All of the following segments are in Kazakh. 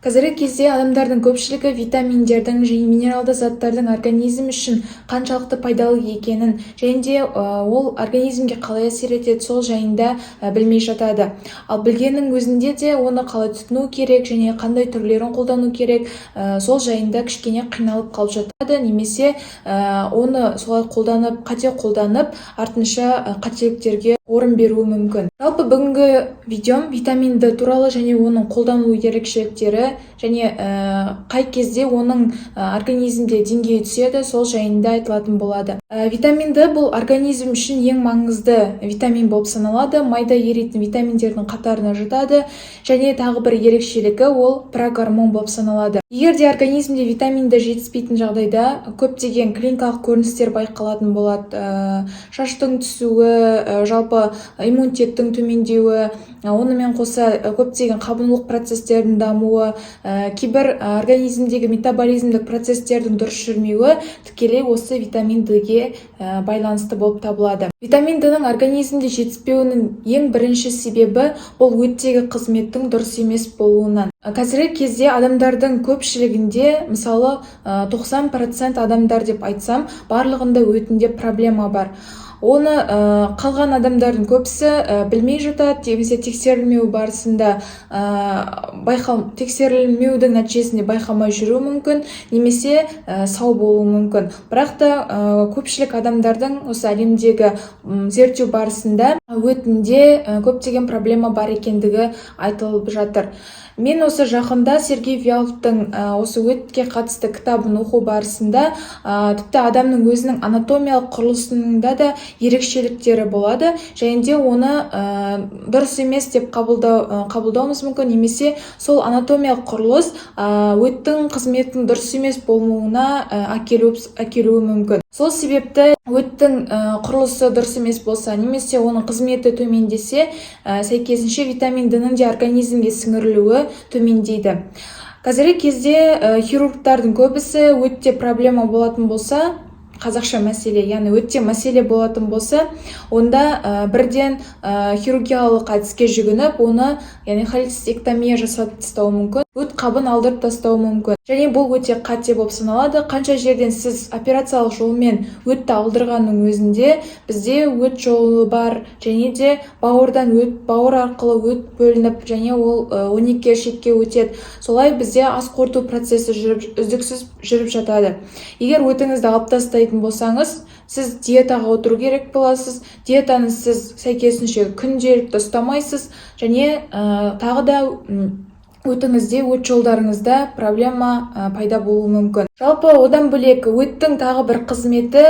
Қазіргі кезде адамдардың көпшілігі витаминдердің және минералды заттардың организм үшін қаншалықты пайдалы екенін және де ол организмге қалай әсер етеді, сол жайында білмей жатады. Ал білгеннің өзінде де оны қалай тұтыну керек және қандай түрлерін қолдану керек, сол жайында кішкене қиналып қалып жатады немесе оны солай қолданып, қате қолданып, артынша қателіктерге орын беруі мүмкін. Жалпы, бүгінгі видеом витамин Д туралы және оның қолданылу ерекшеліктері және қай кезде оның организмде деңгейі түседі, сол жайында айтылатын болады. Витамин Д бұл организм үшін ең маңызды витамин болып саналады, майда еритін витаминдердің қатарына жатады және тағы бір ерекшелігі – ол прогормон болып саналады. Егер де организмде витамин Д жетіспейтін жағдайда, көптеген клиникалық көріністер байқалатын болады: шаштың түсуі, жалпы иммунитеттің төмендеуі, онымен қоса көптеген қабынулық процестердің дамуы, кейбір организмдегі метаболизмдік процестердің дұрыс жүрмеуі тікелей осы витамин Д-ге байланысты болып табылады. Витамин Д-ның организмде жетіспеуінің ең бірінші себебі бұл өттегі қызметтің дұрыс емес болуынан. Қазіргі кезде адамдардың көпшілігінде, мысалы, 90% адамдар деп айтсам, барлығында өтінде проблема бар. Оны қалған адамдардың көбісі білмей жатады немесе тексерілмеу барысында тексерілмеудің нәтижесінде байқамай жүруі мүмкін немесе сау болуы мүмкін. Бірақ та көпшілік адамдардың осы әлемдегі зерттеу барысында өтінде көптеген проблема бар екендігі айтылып жатыр. Мен осы жақында Сергей Вяловтың осы өтке қатысты кітабын оқу барысында, тіпті адамның өзінің анатомиялық құрылысында да ерекшеліктері болады және де оны дұрыс емес деп қабылдауымыз мүмкін немесе сол анатомиялық құрылыс өттің қызметінің дұрыс емес болуына әкелуі мүмкін. Сол себепті өттің құрылысы дұрыс емес болса немесе оның қызметі төмендесе, сәйкесінше витамин Д-ның де организмге сіңірілуі төмендейді. Қазіргі кезде хирургтардың көбісі өтте проблема болатын болса, қазақша мәселе, яғни өтте мәселе болатын болса, онда бірден хирургиялық әдіске жүгініп, оны, яғни холецистектомия жасатып тастауы мүмкін, өт қабын алдырып тастауы мүмкін. Және бұл өте қате болып саналады. Қанша жерден сіз операциялық жолмен өтті алдырғанның өзінде, бізде өт жолы бар және де бауырдан өт, бауыр арқылы өт бөлініп және ол 12 ішекке өтеді. Солай бізде ас қорыту процесі жүріп, үздіксіз жүріп жатады. Егер өтіңізді алып тастайтын болсаңыз, сіз диетаға отыру керек боласыз. Диетаны сіз сәйкесінше күнделікті ұстамайсыз және тағы да өтіңізде, өт жолдарыңызда проблема пайда болуы мүмкін. Жалпы, одан бөлек өттің тағы бір қызметі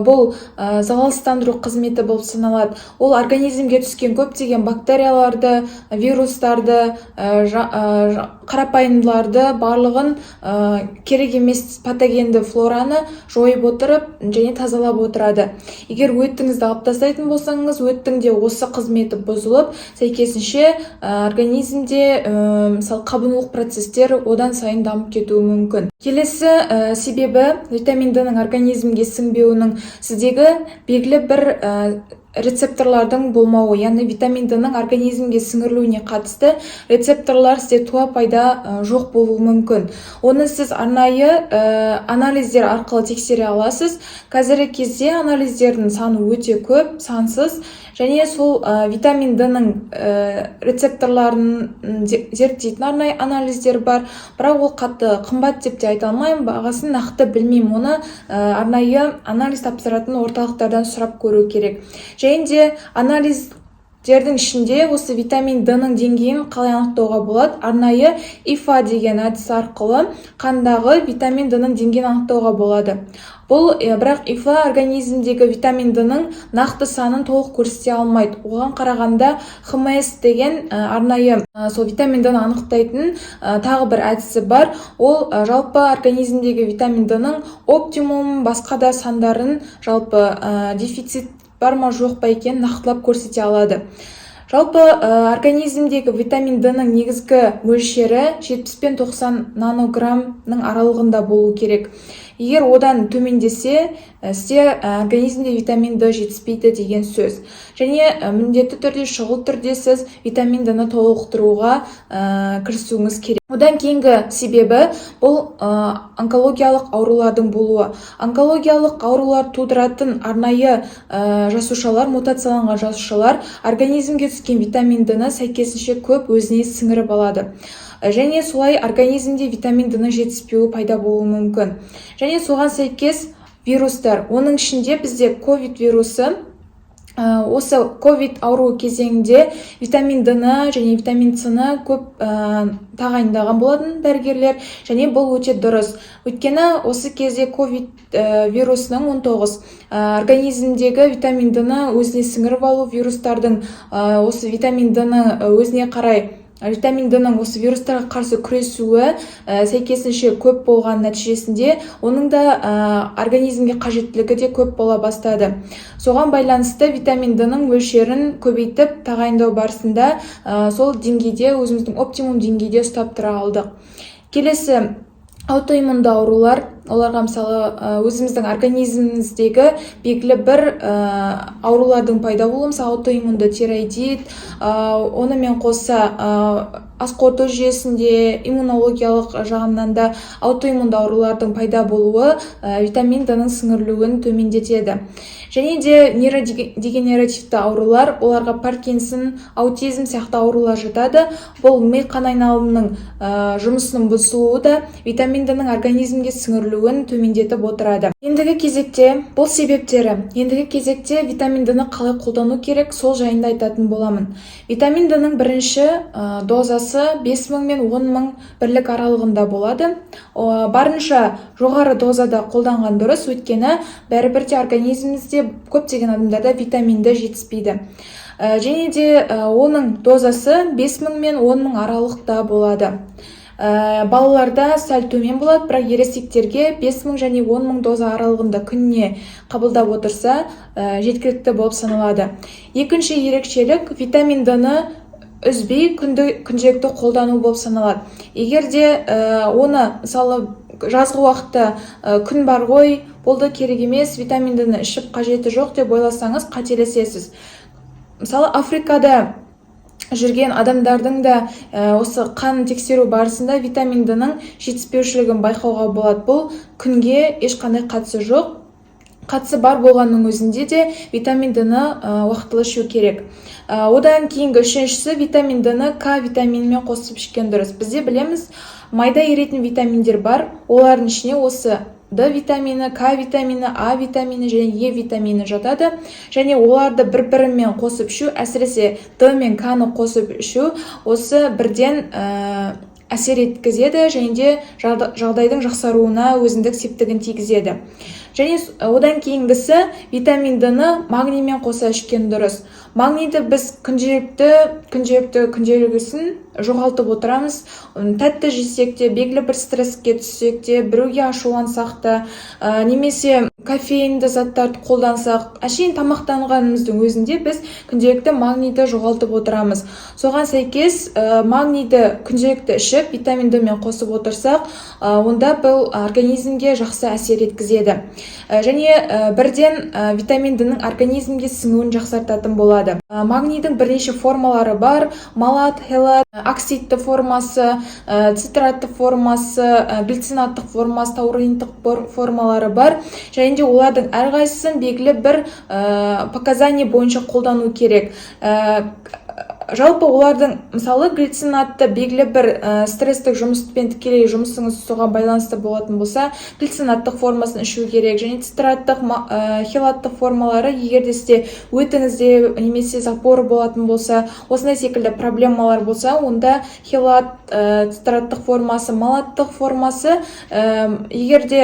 бұл залалсыздандыру қызметі болып саналады. Ол организмге түскен көптеген бактерияларды, вирустарды, қарапайымдыларды барлығын, керек емес патогенді флораны жойып отырып және тазалап отырады. Егер өтіңізді алып тастайтын болсаңыз, өттің де осы қызметі бұзылып, сәйкесінше организмде мысалы, қабынулық процестер одан сайын дамып кетуі мүмкін. Келесі себебі витамин Д-ның организмге сіңбеуінің – сіздегі белгілі бір рецепторлардың болмауы, яғни витамин Д-ның организмге сіңірілуіне қатысты рецепторлар сізде туа пайда жоқ болуы мүмкін. Оны сіз арнайы анализдер арқылы тексере аласыз. Қазіргі кезде анализдердің саны өте көп, сансыз, және сол витамин Д-ның рецепторларын зерттейтін арнайы анализдер бар. Бірақ ол қатты қымбат деп те айта алмаймын, бағасын нақты білмеймін. Оны арнайы анализ тапсыратын орталықтардан сұрап көру керек. Және де анализдердің ішінде осы витамин Д-ның деңгейін қалай анықтауға болады? Арнайы ИФА деген әдіс арқылы қандағы витамин Д-ның деңгейін анықтауға болады. Бұл бірақ ИФА организмдегі витамин Д-ның нақты санын толық көрсете алмайды. Оған қарағанда ХМС деген арнайы сол витамин Д-ны анықтайтын тағы бір әдісі бар. Ол жалпы организмдегі витамин Д-ның оптимум, басқа да сандарын, жалпы дефицит бар ма, жоқ па екенін нақтылап көрсете алады. Жалпы, организмдегі витамин Д-ның негізгі мөлшері 70 пен 90 нанограммның аралығында болу керек. Егер одан төмендесе, сізде организмде витамин Д жетіспейді деген сөз. Және міндетті түрде, шұғыл түрде сіз витамин Д-ны толықтыруға кірісуіңіз керек. Одан кейінгі себебі бұл онкологиялық аурулардың болуы. Онкологиялық аурулар тудыратын арнайы жасушалар, мутацияланған жасушалар организмге түскен витамин Д-ны сәйкесінше көп өзіне сіңіріп алады және солай организмде витамин Д-ның жетіспеуі пайда болуы мүмкін. Және соған сәйкес вирустар, оның ішінде бізде ковид вирусы. Осы ковид ауруы кезеңінде витамин Д-ны және витамин С-ны көп тағайындаған болатын дәрігерлер. Және бұл өте дұрыс, өйткені осы кезде ковид вирусының 19 организмдегі витамин Д-ны өзіне сіңіріп алу, вирустардың осы витамин Д-ны өзіне қарай, витамин Д-ның осы вирустарға қарсы күресуі сәйкесінше көп болған нәтижесінде оның да организмге қажеттілігі де көп бола бастады. Соған байланысты витамин Д-ның мөлшерін көбейтіп тағайындау барысында сол деңгейде, өзіміздің оптимум деңгейде ұстап тұра алдық. Келесі аутоиммунды аурулар. Оларға, мысалы, өзіміздің организміміздегі белгілі бір аурулардың пайда болуы, мысалы, аутоиммунды тиреоидит, онымен қоса ас қорыту жүйесінде, иммунологиялық жағынан да аутоиммунды аурулардың пайда болуы витамин Д-ның сіңірілуін төмендетеді. Және де нейродегенеративті аурулар, оларға Паркинсон, аутизм сияқты аурулар жатады. Бұл ми қан айналымының жұмысының бұзылуы да витамин Д-ның организмге сіңірілуін төмендетіп отырады. Ендігі кезекте бұл себептері. Ендігі кезекте витамин Д-ны қалай қолдану керек, сол жайында айтатын боламын. Витамин Д-ның бірінші дозасы 5000 мен 10 000 бірлік аралығында болады. Барынша жоғары дозада қолданған дұрыс, өйткені бәрібір де организмімізде көптеген адамдарда витамин Д жетіспейді. Және де оның дозасы 5000 мен 10 000 аралықта болады. Балаларда сәл төмен болады, бірақ ересектерге 5000 және 10 000 доза аралығында күніне қабылдап отырса, жеткілікті болып саналады. Екінші ерекшелік – витамин Д-ны үзбей күнделікті қолдану болып саналады. Егер де оны, мысалы, жазғы уақытта күн бар ғой, болды, керек емес, витамин Д-ны ішіп қажеті жоқ деп ойласаңыз, қателесесіз. Мысалы, Африкада жүрген адамдардың да осы қан тексеру барысында витамин Д-ның жетіспеушілігін байқауға болады. Бұл күнге ешқандай қатысы жоқ. Қатысы бар болғанның өзінде де витамин Д-ны уақытылы ішу керек. Одан кейінгі үшіншісі – витамин Д-ны К витаминімен қосып ішкен дұрыс. Бізде, білеміз, майда еритін витаминдер бар. Олардың ішіне осы Д витамині, К витамині, А витамині және Е витамині жатады. Және оларды бір бірімен қосып ішу, әсіресе Д мен К-ны қосып ішу, осы бірден әсер еткізеді және де жағдайдың жақсаруына өзіндік септігін тигізеді. Және одан кейінгісі – витамин Д-ны магниймен қоса ішкен дұрыс. Магнийді біз күнделікті күнделігісін жоғалтып отырамыз. Тәтті жесек те, белгілі бір стресске түссек те, біреуге ашулансақ та, немесе кофеинді заттарды қолдансақ, әшейін тамақтанғанымыздың өзінде біз күнделікті магнийді жоғалтып отырамыз. Соған сәйкес магнийді күнделікті ішіп, витамин Д мен қосып отырсақ, онда бұл организмге жақсы әсер еткізеді және бірден витамин Д-ның организмге сіңуін жақсартатын болады. Магнийдің бірнеше формалары бар: малат, хелат, оксидті формасы, цитратты формасы, глицинаттық формасы, тауриндық формалары бар. Және де олардың әрқайсысын белгілі бір показание бойынша қолдану керек. Жалпы олардың, мысалы, глицинатты белгілі бір стресстік жұмыспен тікелей жұмысыңыз соған байланысты болатын болса, глицинаттық формасын ішу керек. Және цитраттық, хелаттық формалары, егер де сізде өтіңізде немесе запор болатын болса, осындай секілді проблемалар болса, онда хелат, цитраттық формасы, малаттық формасы, егер де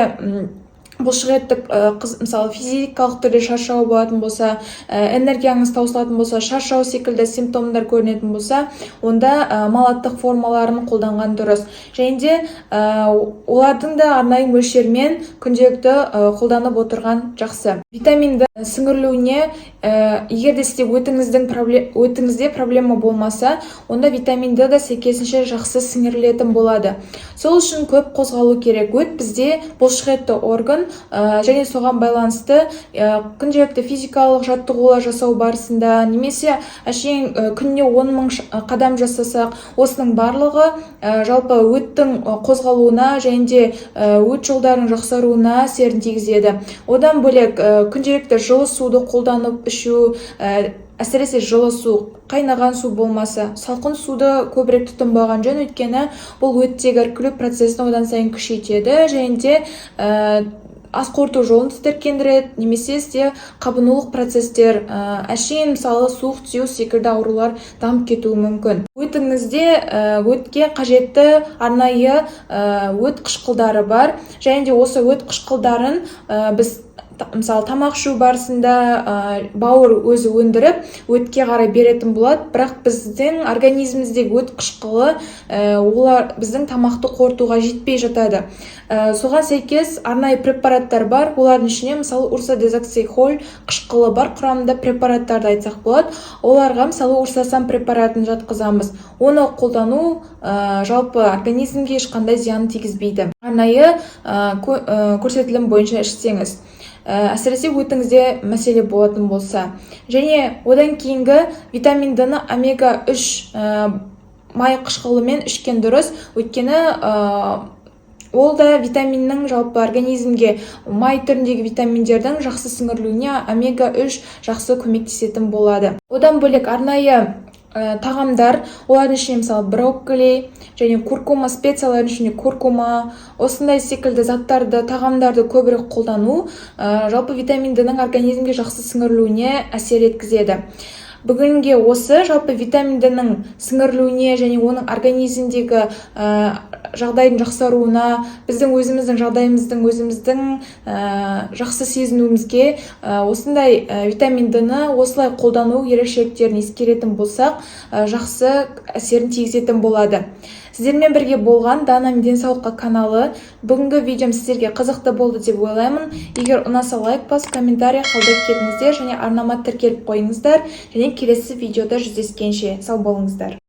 Бұлшықеттік, мысалы, физикалық түрде шаршау болатын болса, энергияңыз таусылатын болса, шаршау секілді симптомдар көрінетін болса, онда малаттық формаларын қолданған дұрыс. Және де олардың да арнайы мөлшермен күнделікті қолданып отырған жақсы. Витаминді сіңірілуіне, егер де сізде өтіңізде проблема болмаса, онда витамин Д да сәйкесінше жақсы сіңірілетін болады. Сол үшін көп қозғалу керек. Өт бізде бұлшықетті орган, және соған байланысты күнделікті физикалық жаттығулар жасау барысында немесе әшейін күніне 10 000 қадам жасасақ, осының барлығы жалпы өттің қозғалуына және де өт жолдарының жақсаруына әсерін тигізеді. Одан бөлек, күнделікті жылы суды қолданып ішу, әсіресе жылы су, қайнаған су болмаса, салқын суды көбірек тұтынбаған жөн, өйткені бұл өттегі іркілу процесін одан сайын күшейтеді және де ас қорыту жолын тітіркендіреді немесе сізде қабынулық процесстер, әшейін, мысалы, суық тию секілді аурулар дамып кетуі мүмкін. Өтіңізде өтке қажетті арнайы өт қышқылдары бар және де осы өт қышқылдарын біз, мысалы, тамақ ішу барысында бауыр өзі өндіріп, өтке қарай беретін болады. Бірақ біздің организміміздегі өт қышқылы, олар біздің тамақты қорытуға жетпей жатады. Соған сәйкес арнайы препараттар бар. Олардың ішіне, мысалы, урсодезоксихоль қышқылы бар құрамында препараттарды айтсақ болады. Оларға, мысалы, Урсосан препаратын жатқызамыз. Оны қолдану жалпы организмге ешқандай зиян тигізбейді, арнайы көрсетілім бойынша ішсеңіз, әсіресе өтіңізде мәселе болатын болса. Және одан кейінгі витамин Д ны омега 3 май қышқылымен ішкен дұрыс, өйткені ол да витаминнің, жалпы организмге май түріндегі витаминдердің жақсы сіңірілуіне омега 3 жақсы көмектесетін болады. Одан бөлек, арнайы тағамдар, олардың ішіне, мысалы, брокколи және куркума, специялардың ішінде куркума, осындай секілді заттарды, тағамдарды көбірек қолдану жалпы витамин Д ның организмге жақсы сіңірілуіне әсер еткізеді. Бүгінге осы. Жалпы витамин Д ның сіңірілуіне және оның организмдегі жағдайдың жақсаруына, біздің өзіміздің жағдайымыздың, өзіміздің жақсы сезінуімізге осындай витамин Д ны осылай қолдану ерекшеліктерін ескеретін болсақ, жақсы әсерін тигізетін болады. Сіздермен бірге болған Дана денсаулыққа каналы. Бүгінгі видеом сіздерге қызықты болды деп ойлаймын. Егер ұнаса, лайк басып, комментарий қалдырып кетіңіздер және арнама тіркеліп қойыңыздар. Және келесі видеода жүздескенше, сау болыңыздар.